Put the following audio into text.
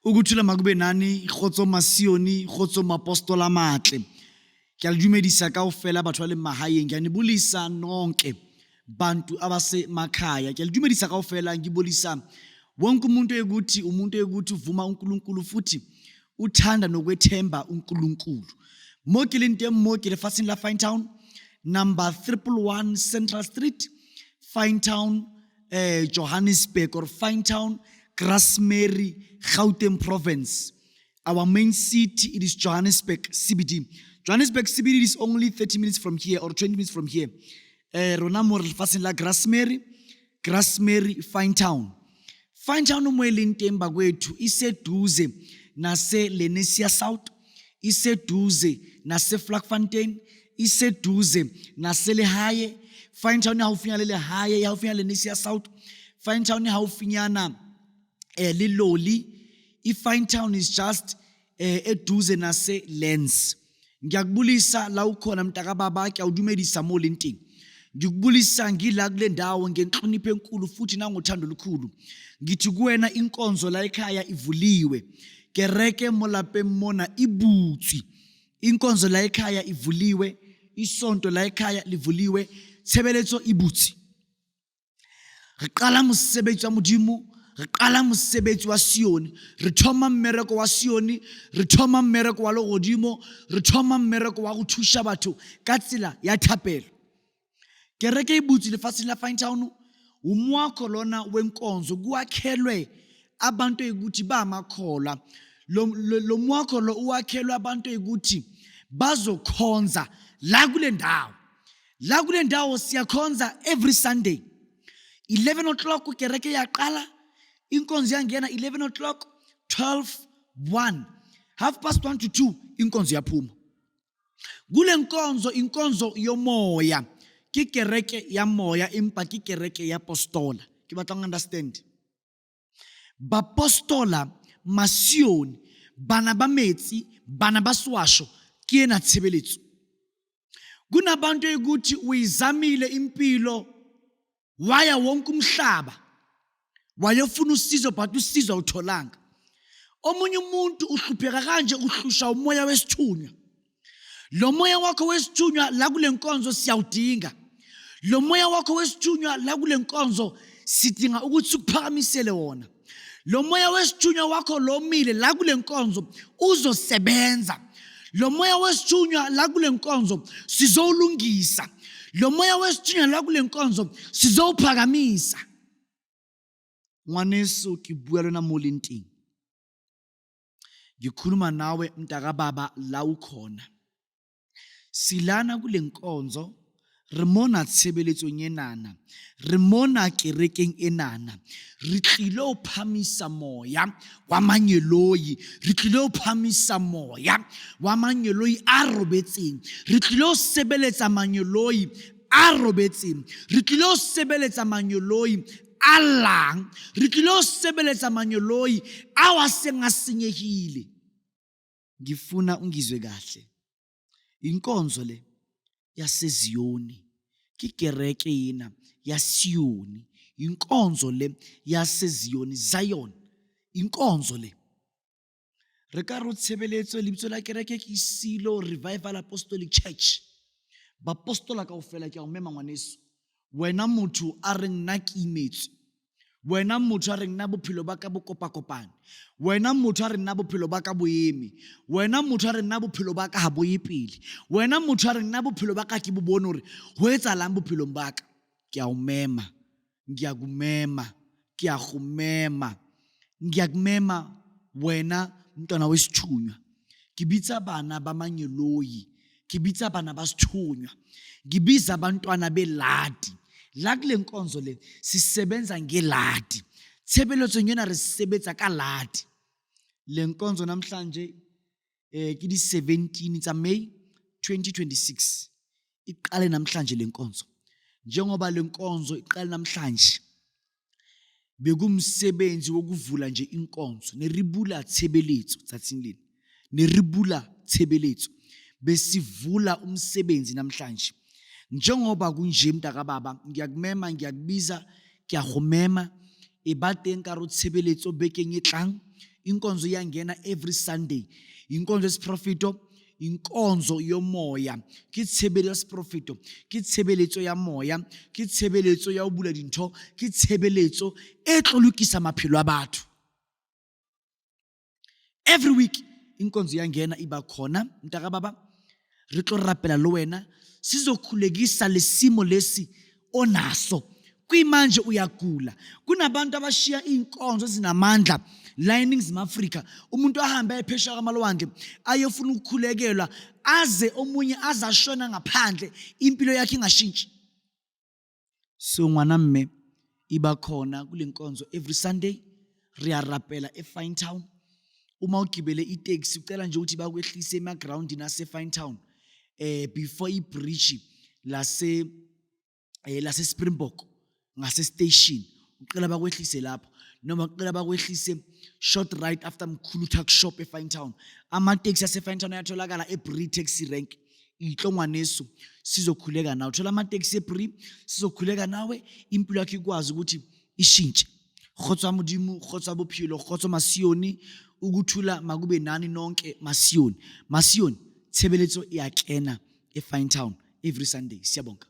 Ukuthula makube nani, kgotso Masioni, kgotso Mapostola matle. Ke a le dumedisa kaofela batho ba leng mahaeng, ke a nibulisa nonke bantu abasemakhaya. Ke a le dumedisa kaofela, ngibulisa wonke umuntu ekuthi umuntu ekuthi uvuma uNkulunkulu futhi uthanda nokwethemba uNkulunkulu. Mo ke leng teng mo ke lefatsheng la Finetown, number 111 Central Street, Finetown, Johannesburg or Finetown, Grasmere, Gauteng province. Our main city, it is Johannesburg CBD. Johannesburg CBD is only 30 minutes from here or 20 minutes from here. Rona mo re lefatsheng la Grasmere, Grasmere, Finetown. Finetown mo e leng teng bakwethu iseduze nase Lenasia South, iseduze nase Vlakfontein, iseduze nase Lehae. Finetown e haufinyana le Lehae, e haufinyana le Lenasia South. Finetown e haufinyana le Loli. I-Finetown is just eduze nase Lens. Ngiyakubulisa la ukhona mntakababa, ke a o dumedisa mo leng teng. Ngikubulisa ngila kule ndawo ngenhlonipho enkulu futhi nangothando olukhulu. Ngithi kuwena inkonzo la ekhaya ivuliwe. Kereke mo lapeng mona e butswe. Inkonzo la ekhaya ivuliwe, isonto la ekhaya livuliwe, tshebeletso e butse. Re qala mosebetsi wa Modimo, re qala mosebetsi wa Sione, re thoma mmereko wa Sione, re thoma mmereko wa legodimo, re thoma mmereko wa go thuša batho ka tsela ya thapelo. Kereke e butse lefatsheng la Finetown, umwakho lona wenkonzo kuwakhelwe abantu eyikuthi bamakholwa. Lo mwakho lo uwakhelwe abantu eyikuthi bazokhonza la kule ndawo. La kule ndawo siyakhonza every Sunday. 11 o'clock kereke yaqala, inkonzo yangena 11 o'clock, 12, 1. Half past 1 to 2 inkonzo yaphuma. Kule nkonzo inkonzo yomoya, ke kereke ya moya empa ke kereke ya postola. Ke batla go understand. Bapostola, Masione, bana ba metsi, bana ba swasho, ke ena tshebeletso. Kunabantu ukuthi uyizamile impilo waya wonke umhlaba wayofuna usizo but usizo awutholanga. Omunye umuntu uhlupheka kanje uhlusha umoya wesithunywa. Lo moya wakho wesithunywa la kule nkonzo siyawudinga. Lo moya wakho wesithunywa la kule nkonzo sidinga ukuthi sikuphakamisele wona. Lo moya wesithunywa wakho lo mile la kule nkonzo uzosebenza. Lo moya wesithunywa la kule nkonzo sizowulungisa. Lo moya wesithunywa la kule nkonzo sizowuphakamisa. Ngwaneso ke bua le wena mo leng teng. Ngikhuluma nawe mntakababa la ukhona. Silana kule nkonzo re mona tshebeletsong enana, re mona kerekeng enana, re tlile ho phamisa moya wa mangeloi, re tlile ho phamisa moya wa mangeloi a robetseng, re tlile ho sebeletsa mangeloi a robetseng, re tlile ho sebeletsa mangeloi a llang, re tlile ho sebeletsa mangeloi ao a seng a senyehile. Ngifuna ungizwe kahle. Inkonzo le yaseZiyoni, ke kereke ena ya Sioni, inkonzo le yaseZiyoni, Zion, inkonzo le. Re ka re tshebeletso lebitso la kereke ke Silo Revival Apostolic Church. Bapostola kaofela ke a o mema ngwaneso. Wena motho a reng nna ke imetswe, wena motho a reng nna bophelo ba ka bo kopakopane, wena motho a reng nna bophelo ba ka bo eme, wena motho a reng nna bophelo ba ka ha bo ye pele, wena motho a reng nna bophelo ba ka ke bo bone hore ho etsahalang bophelong ba ka, ke a o mema, ngiyakumema, ke a go mema, ngiyakumema wena mntwana wesithunywa. Ke bitsa bana ba mangeloi, ke bitsa bana ba sithunywa, ngibiza abantwana beladi. La kule nkonzo le sisebenza ngeladi, tshebeletsong ena re sebetsa ka ladi. Le nkonzo namhlanje ke di 17 tsa May 2026 iqale namhlanje le nkonzo. Njengoba le nkonzo iqale namhlanje, bekumsebenzi wokuvula nje inkonzo, ne re bula tshebeletso tsatsing lena, ne re bula tshebeletso, besivula umsebenzi namhlanje. Njengoba kunje mntakababa, ngiyakumema, ngiyakubiza, ke a go mema, e ba teng ka ro tshebeletso bekeng e tlang. Inkonzo iyangena every Sunday. Inkonzo yesiprofito, inkonzo yomoya. Ke tshebeletso ya seprofeto, ke tshebeletso ya moya, ke tshebeletso ya ho bula dintho, ke tshebeletso e tlo lokisa maphelo a batho. Every week inkonzo iyangena iba khona mntaka baba, re tlo rapela le wena, sizokhulekisa lesimo lesi onaso. Kuyimanje uyagula, kunabantu abashiya iy'nkonzo ezinamandla la eNingizimu Afrika, umuntu ahambe ayephesheya kwamalwandle ayofuna ukukhulekelwa, aze omunye aze ashona ngaphandle, impilo yakhe ingashintshi. So ngwana mme, iba khona kule nkonzo every Sunday, re a rapela eFinetown. Uma ugibele iteksi, ucela nje ukuthi bakwehlise emagrawundini aseFinetown, before ibridge lase Springbok ngase station, ucela bakwehlise lapho, noma ucela bakwehlise short right after Mkhulu Tuck Shop eFinetown. Amateksi aseFinetown ayatholakala eBree Taxi Rank. Itlo ngwaneso, sizokhuleka nawe. Thola amateksi eBree, sizokhuleka nawe, impilo yakho ikwazi ukuthi ishintshe. Kgotso ya Modimo, kgotso ya bophelo, kgotso Masione, ukuthula makube nani nonke Masione. Masione, tshebeletso e a kena eFinetown every Sunday. Siyabonga.